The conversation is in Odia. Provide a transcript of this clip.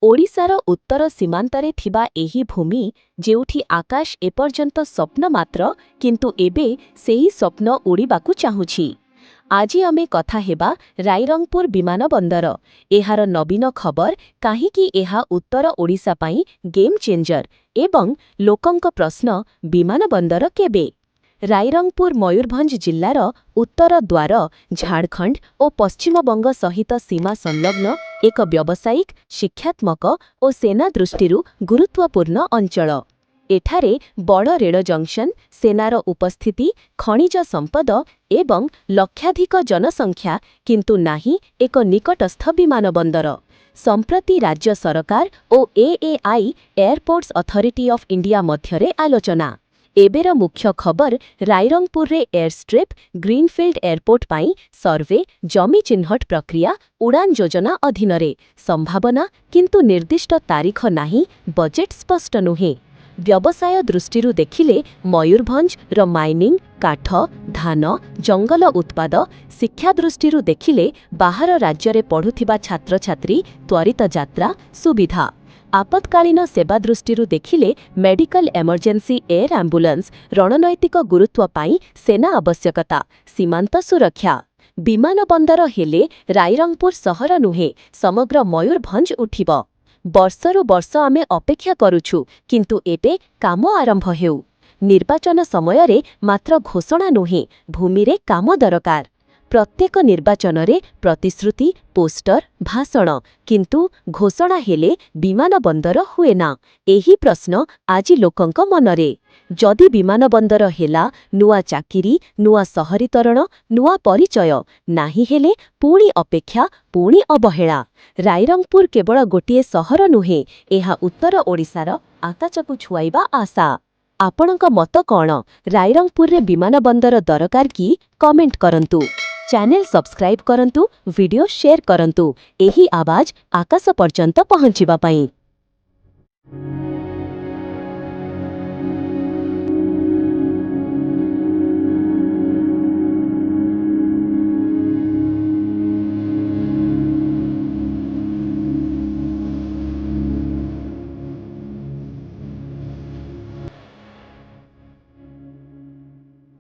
ଓଡ଼ିଶାର ଉତ୍ତର ସୀମାନ୍ତରେ ଥିବା ଏହି ଭୂମି, ଯେଉଁଠି ଆକାଶ ଏପର୍ଯ୍ୟନ୍ତ ସ୍ୱପ୍ନ ମାତ୍ର, କିନ୍ତୁ ଏବେ ସେହି ସ୍ୱପ୍ନ ଉଡ଼ିବାକୁ ଚାହୁଁଛି। ଆଜି ଆମେ କଥା ହେବା ରାଇରଙ୍ଗପୁର ବିମାନ ବନ୍ଦର, ଏହାର ନବୀନ ଖବର, କାହିଁକି ଏହା ଉତ୍ତର ଓଡ଼ିଶା ପାଇଁ ଗେମ୍ ଚେଞ୍ଜର ଏବଂ ଲୋକଙ୍କ ପ୍ରଶ୍ନ, ବିମାନ ବନ୍ଦର କେବେ? ରାଇରଙ୍ଗପୁର ମୟୂରଭଞ୍ଜ ଜିଲ୍ଲାର ଉତ୍ତର ଦ୍ୱାର, ଝାଡ଼ଖଣ୍ଡ ଓ ପଶ୍ଚିମବଙ୍ଗ ସହିତ ସୀମା ସଂଲଗ୍ନ ଏକ ବ୍ୟବସାୟିକ, ଶିକ୍ଷାତ୍ମକ ଓ ସେନା ଦୃଷ୍ଟିରୁ ଗୁରୁତ୍ୱପୂର୍ଣ୍ଣ ଅଞ୍ଚଳ। ଏଠାରେ ବଡ଼ ରେଳ ଜଙ୍କସନ, ସେନାର ଉପସ୍ଥିତି, ଖଣିଜ ସମ୍ପଦ ଏବଂ ଲକ୍ଷାଧିକ ଜନସଂଖ୍ୟା, କିନ୍ତୁ ନାହିଁ ଏକ ନିକଟସ୍ଥ ବିମାନବନ୍ଦର। ସମ୍ପ୍ରତି ରାଜ୍ୟ ସରକାର ଓ AAI, Airports Authority of India ମଧ୍ୟରେ ଆଲୋଚନା। ଏବେର ମୁଖ୍ୟ ଖବର, ରାଇରଙ୍ଗପୁରରେ ଏୟାରଷ୍ଟ୍ରିପ୍, ଗ୍ରୀନଫିଲ୍ଡ ଏୟାରପୋର୍ଟ ପାଇଁ ସର୍ଭେ, ଜମି ଚିହ୍ନଟ ପ୍ରକ୍ରିୟା ଉଡ଼ାନ ଯୋଜନା ଅଧୀନରେ ସମ୍ଭାବନା, କିନ୍ତୁ ନିର୍ଦ୍ଦିଷ୍ଟ ତାରିଖ ନାହିଁ, ବଜେଟ୍ ସ୍ପଷ୍ଟ ନୁହେଁ। ବ୍ୟବସାୟ ଦୃଷ୍ଟିରୁ ଦେଖିଲେ ମୟୂରଭଞ୍ଜର ମାଇନିଂ, କାଠ, ଧାନ, ଜଙ୍ଗଲ ଉତ୍ପାଦ। ଶିକ୍ଷା ଦୃଷ୍ଟିରୁ ଦେଖିଲେ ବାହାର ରାଜ୍ୟରେ ପଢୁଥିବା ଛାତ୍ରଛାତ୍ରୀ, ତ୍ୱରିତ ଯାତ୍ରା ସୁବିଧା। ଆପତ୍କାଳୀନ ସେବା ଦୃଷ୍ଟିରୁ ଦେଖିଲେ ମେଡିକାଲ ଏମର୍ଜେନ୍ସି, ଏୟାର ଆମ୍ବୁଲାନ୍ସ। ରଣନୈତିକ ଗୁରୁତ୍ୱ ପାଇଁ ସେନା ଆବଶ୍ୟକତା, ସୀମାନ୍ତ ସୁରକ୍ଷା। ବିମାନ ବନ୍ଦର ହେଲେ ରାଇରଙ୍ଗପୁର ସହର ନୁହେଁ, ସମଗ୍ର ମୟୂରଭଞ୍ଜ ଉଠିବ। ବର୍ଷରୁ ବର୍ଷ ଆମେ ଅପେକ୍ଷା କରୁଛୁ, କିନ୍ତୁ ଏବେ କାମ ଆରମ୍ଭ ହେଉ। ନିର୍ବାଚନ ସମୟରେ ମାତ୍ର ଘୋଷଣା ନୁହେଁ, ଭୂମିରେ କାମ ଦରକାର। ପ୍ରତ୍ୟେକ ନିର୍ବାଚନରେ ପ୍ରତିଶ୍ରୁତି, ପୋଷ୍ଟର, ଭାଷଣ, କିନ୍ତୁ ଘୋଷଣା ହେଲେ ବିମାନ ବନ୍ଦର ହୁଏ ନା? ଏହି ପ୍ରଶ୍ନ ଆଜି ଲୋକଙ୍କ ମନରେ। ଯଦି ବିମାନ ବନ୍ଦର ହେଲା, ନୂଆ ଚାକିରି, ନୂଆ ସହରୀକରଣ, ନୂଆ ପରିଚୟ। ନାହିଁ ହେଲେ ପୁଣି ଅପେକ୍ଷା, ପୁଣି ଅବହେଳା। ରାଇରଙ୍ଗପୁର କେବଳ ଗୋଟିଏ ସହର ନୁହେଁ, ଏହା ଉତ୍ତର ଓଡ଼ିଶାର ଆକାଶକୁ ଛୁଆଇବା ଆଶା। ଆପଣଙ୍କ ମତ କ'ଣ? ରାଇରଙ୍ଗପୁରରେ ବିମାନ ବନ୍ଦର ଦରକାର କି? କମେଣ୍ଟ କରନ୍ତୁ। ଚ୍ୟାନେଲ ସବସ୍କ୍ରାଇବ୍ କରନ୍ତୁ, ଭିଡିଓ ସେୟାର କରନ୍ତୁ, ଏହି ଆବାଜ ଆକାଶ ପର୍ଯ୍ୟନ୍ତ ପହଞ୍ଚିବା ପାଇଁ।